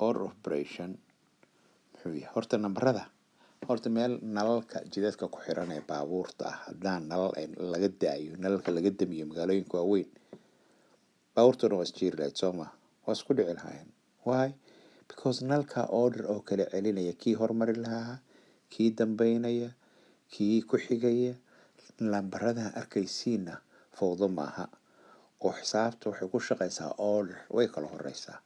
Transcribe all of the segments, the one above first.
Order of operation muxuu yahay? Horta nambarada, horta meel nalalka jidadka ku xiran ee baabuurta ah, haddaan nalal ay laga daayo, nalalka laga damiyo magaalooyinka waaweyn, baabuurtuna waa isjiiri lahayd, soo ma? Waa isku dhici lahaayeen. Why? Because nalka order oo kala celinaya, kii hormari lahaa, kii dambeynaya, kii ku xigaya. Lambaradaha arkaysiina fowdo maaha oo xisaabta waxay ku shaqaysaa order, way kala horeysaa,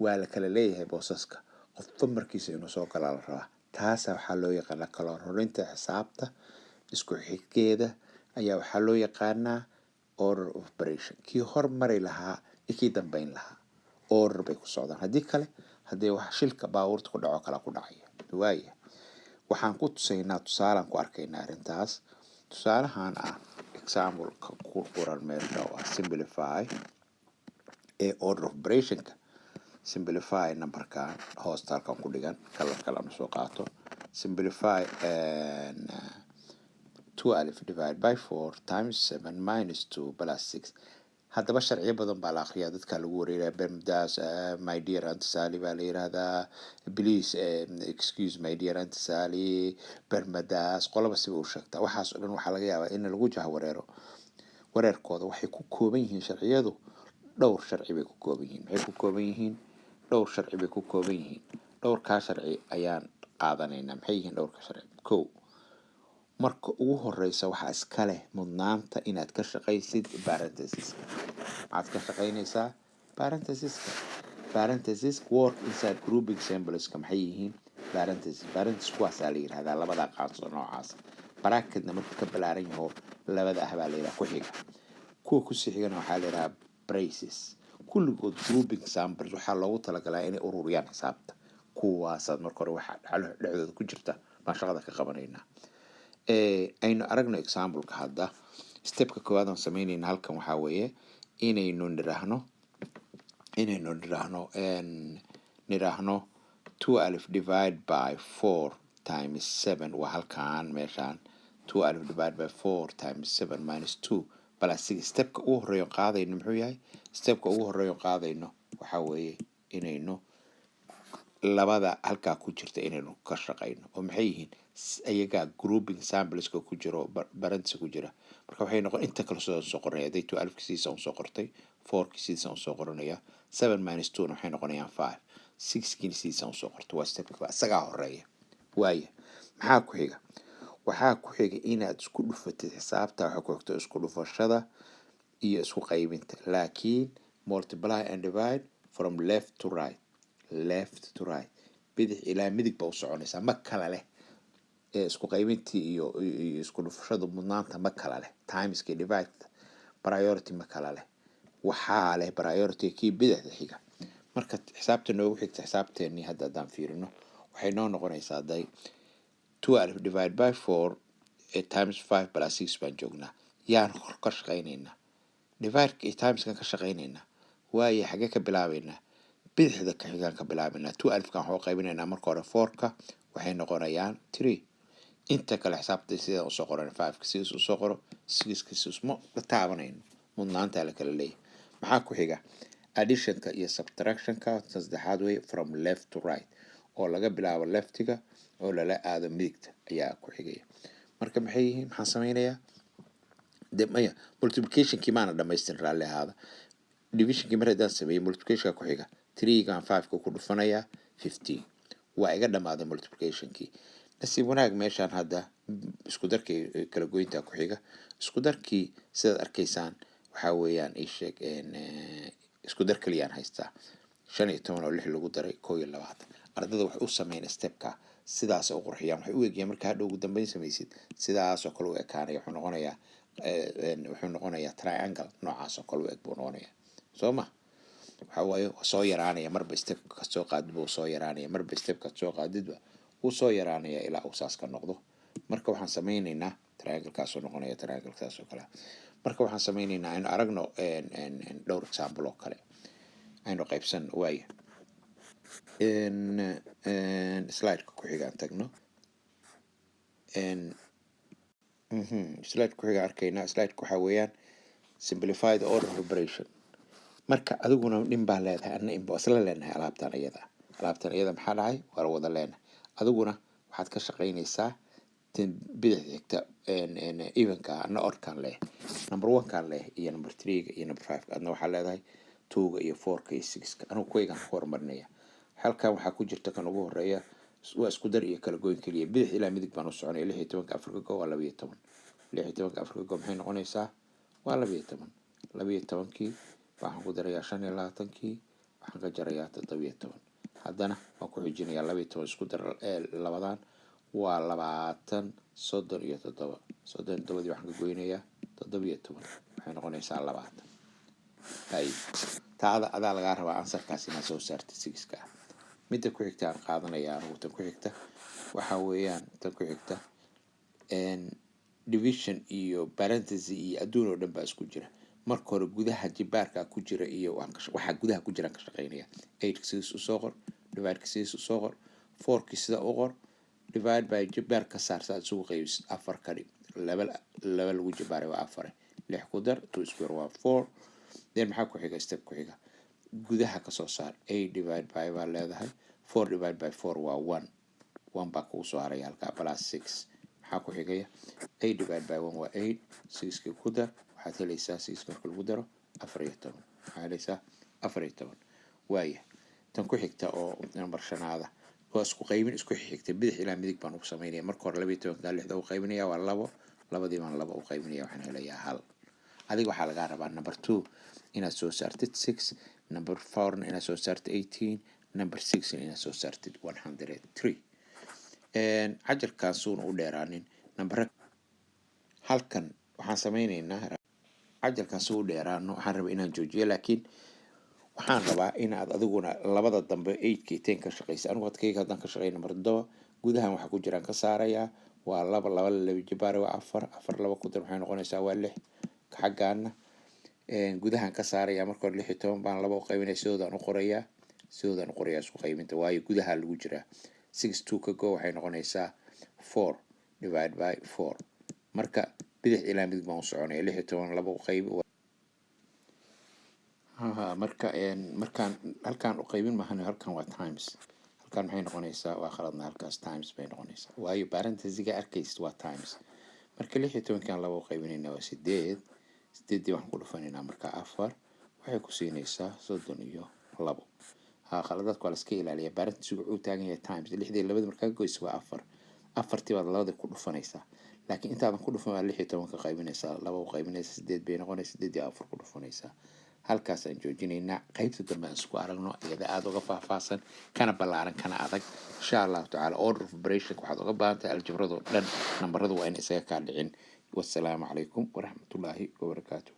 waa la kala leeyahay boosaska, qofba markiisa inuu soo galaa la rabaa. Taasa waxaa loo yaqaanaa kala horinta xisaabta, isku xiggeeda ayaa waxaa loo yaqaanaa order of operation. Kii hormari lahaa iyo kii dambeyn lahaa order bay ku socdaan. Haddii kale, haddii wax shilka baabuurta ku dhaco kala ku dhacaya. Waaya, waxaan ku tusaynaa tusaalaan ku arkaynaa arrintaas. Tusaalahan ah, example ku qoran meesha oo ah simplify ee order of operationka. Simplify numberkan hoosta halkan ku dhigan, color kale aan soo qaato. Simplify 12 divide by four times seven minus two plus six. Haddaba sharciyo badan baa la akriyaa, dadka lagu wareeraya. PEMDAS, my dear Aunt Sally baa la yiraahdaa, please excuse my dear Aunt Sally, PEMDAS, qolaba siba u sheegtaa. Waxaas oo dhan waxaa laga yaabaa in lagu jahwareero. Wareerkooda waxay ku kooban yihiin sharciyadu, dhowr sharci bay ku kooban yihiin. Maxay ku kooban yihiin? Dhowr sharci bay ku kooban yihiin. Dhowrkaa sharci ayaan qaadanaynaa. Maxay yihiin dhowrka sharci? Kow, marka ugu horeysa waxaa iska leh mudnaanta inaad ka shaqaysid parenthesiska. Maxaad ka shaqaynaysaa? Parenthesiska. Parenthesis work inside grouping symbolska. Maxay yihiin parenthesis? Parenthesis kuwaasaa la yirahdaa, labada qaanso noocaas. Bracketna markuu ka balaaran yaho labada ah baa la yidhaha ku xiga. Kuwa kusii xigana waxaa la yidhahaa braces. Kulligood grouping symbols waxaa loogu talagalaa inay ururiyaan xisaabta. Kuwaasaad marka hore waxaa dhexdooda ku jirta baan shaqada ka qabanaynaa. Aynu aragno exampleka hadda. Stepka koowaad aan sameynayna halkan waxaa weeye inaynu nidhaahno 12 divide by four times seven. Waa halkan meeshaan, 12 divide by four times seven minus two plus six. Stepka ugu horreeyo qaadayno muxuu yahay? Stepka ugu horreeyo qaadayno waxaa weeye inaynu labada halkaa ku jirta inaynu ka shaqayno. Oo maxay yihiin? Iyagaa grouping symbolska ku jiro, parenthesis ku jira. Marka waxay noqon inta kale sidaan soo qoranaya. Hadday 12-ki sidiisa usoo qortay, fourki sidiisa usoo qoranaya, seven minus two na waxay noqonayaan five, sixkiina sidiisa usoo qortay. Waa stepka, isagaa horeeya. Waaya, maxaa ku xiga? Waxaa ku xiga inaad isku dhufatid xisaabta. Waxaa ku xigta isku dhufashada iyo isku qaybinta, laakiin multiply and divide from left to right, left to right, bidix ilaa midig ba u soconaysaa. Ma kala leh ee isku qaybintii iyo isku dhufashadu mudnaanta ma kala leh. Timeska, divide, priority ma kala leh. Waxaa leh priority kii bidixda xiga. Marka xisaabta noogu xigta, xisaabteennii hadda haddaan fiirino, waxay noo noqonaysaa day 12 divide by four times five plus six baan joognaa. Yaan hor ka shaqaynaynaa? Divideka iyo timeskan ka shaqaynaynaa. Waayo, xagee ka bilaabaynaa? Bidixda ka xigaan ka bilaabaynaa. 12-kan waxuu qaybinaynaa marka hore fourka, waxay noqonayaan three. Inta kale xisaabta sidaan usoo qoran, fiveka sidiis usoo qoro, sixka sidiis, ma la taabanayno, mudnaantaa la kala leeyahay. Maxaa ku xiga? Additionka iyo subtractionka saddexaad wey, from left to right, oo laga bilaabo leftiga oo lala aado midigta ayaa ku xigaya. Marka maxay yihiin? Maxaan sameynayaa? De maya, multiplicationkii maana dhamaystirin, raalli ahaada. Divisionkii mar haddaan sameeyey, multiplicationka ku xiga, threegan fiveka ku dhufanayaa, 15. Waa iga dhamaaday multiplicationkii. Nasiib wanaag meeshaan hadda isku darkii kala goynta ku xiga. Isku darkii sidaad arkaysaan waxaa weeyaan, ii sheeg, isku dar kaliyaan haystaa, 15 oo lix lagu daray, 21. Ardada waxay u sameeyeen stepka sidaas u qurxiyaan, waxay u egayaan marka hadhow ugu dambeyn samaysid sidaasoo kale u ekaanaya. Wuxuu noqonayaa triangle noocaas oo kale u eg buu noqonayaa, soo ma? Waxa waaye soo yaraanaya marba stepka ka soo qaadidba wuu soo yaraanaya, marba stepka soo qaadidba wuu soo yaraanaya ilaa uu saas ka noqdo. Marka waxaan sameyneynaa triangle-kaasoo noqonaya triangle-kaas oo kale. Marka waxaan sameyneynaa, aynu aragno dhowr example oo kale, aynu qaybsan. Waaya, slideka ku xiga aan tagno. Slide ku xiga arkaynaa. Slideka waxaa weeyaan simplify the order of operation. Marka adiguna nin baa leedahay, anna in baa isla leenahay alaabtan iyada. Alaabtan iyada maxaa dhacay? Waa la wada leenahay. Adiguna waxaad ka shaqaynaysaa tan bidix xigta, evenka, ana oddkan leh, number one-kan leh iyo number three-ga iyo number five. Adna waxaa leedahay two-ga iyo four-ka iyo six-ka. Anigu kuwaygaan ku horumarinaya. Halkan waxaa ku jirta kan ugu horeeya, waa isku dar iyo kala goyn keliya. Bidix ilaa midig baan u soconaya. 16-ka afar ka go waa 12. 16-ka afar ka go maxay noqonaysaa? Waa 12. 12-kii waxaan ku darayaa 25-kii, waxaan ka jarayaa 17. Haddana waan ku xijinayaa 12 isku dar labadan waa 20, 37. 37-dii waxaan ka goynayaa 17, waxay noqonaysaa 20. Hay, taada adaa lagaa rabaa answerkaas inaad soo saartid, sixka ah. Midda ku xigta aan qaadanaya anigu, tan ku xigta waxa weeyaan, tan ku xigta division iyo parenthesis iyo adduun oo dhan baa isku jira. Marka hore gudaha jibaarka ku jira iyo waxaa gudaha ku jiraan ka shaqeynaya. Eightka sidiis usoo qor, divideka sidiis usoo qor, fourkii sida u qor, divide by jibaar ka saar saad isugu qaybisid. Afar ka dhig, laba laba lagu jibaaray waa afare, lix ku dar, two square waa four. Then maxaa ku xiga? Step ku xiga gudaha kasoo saar. Eight divide by baa leedahay, four divide by four waa one, one baa kugu soo haraya halkaa, plus six. Maxaa ku xigaya? Eight divide by one waa eight. Sixkii ku dar, waxaad helaysaa six marka lagu daro 14, waxaad helaysaa 14. Waaya, tan ku xigta oo number shanaada waa isku qaybin isku xigta. Bidix ilaa midig baan ugu samaynaya. Marka hore 12-ka lixda u qaybinaya waa labo. Labadii baan laba u qaybinaya, waxaan helayaa hal. Adiga waxaa lagaa rabaa number two inaad soo saartid six, number fourna inaad soo saartid 18, number sixna inaad soo saartid 103. Cajarkan suuna u dheeraanin number halkan waxaan sameyneynaa, cajalkan si u dheeraano waxaan rabaa inaan joojiyo, laakiin waxaan rabaa inaad adiguna labada dambe, eightka iyo ten, ka shaqeysa. Anigu adkayga haddaan ka shaqey, number 7 gudahan waxaa ku jiraan ka saarayaa. Waa laba, laba laba jibaare waa afar, afar laba ku dar waxay noqonaysaa waa lix. Xaggaana gudahan ka saaraya. Marka hore 16 baan laba u qaybinaya, sidoodaan u qorayaa, sidoodaan u qorayaa isku qaybinta, waayo gudaha lagu jiraa. Six two ka go waxay noqonaysaa four, divide by four. Marka bidix ilaa midig baan u soconaya. 16 laba u qaybi ha. Marka markaan halkaan u qaybin maahan, halkan waa times. Halkaan maxay noqonaysaa? Waa khaladna, halkaas times bay noqonaysaa, waayo parenthesiga arkaysid waa times. Marka 16-kan laba u qaybinayna waa sideed. Sideeddii waxaan ku dhufanaynaa marka afar, waxay ku siinaysaa 32. Ha, khaladaadka waa la iska ilaaliya. Parenthesigu wuxuu taagan yahay times. Lixdii labadii markaa goysa waa afar, afartii baad labadii ku dhufanaysaa, laakiin intaadan ku dhufan waa 16 ka qaybinaysaa. Laba u qaybinaysa sideed bay noqonaysa, sideed iyo afar ku dhufanaysaa. Halkaasaan joojinaynaa. Qaybta dambe aan isku aragno, iyada aada uga faahfaahsan, kana ballaaran, kana adag, insha Allahu tacaala. Order of operation waxaad uga baahan tahay aljabrado dhan, nambaradu waa in isaga kaa dhicin. Wassalaamu calaykum waraxmatullaahi wabarakaatu.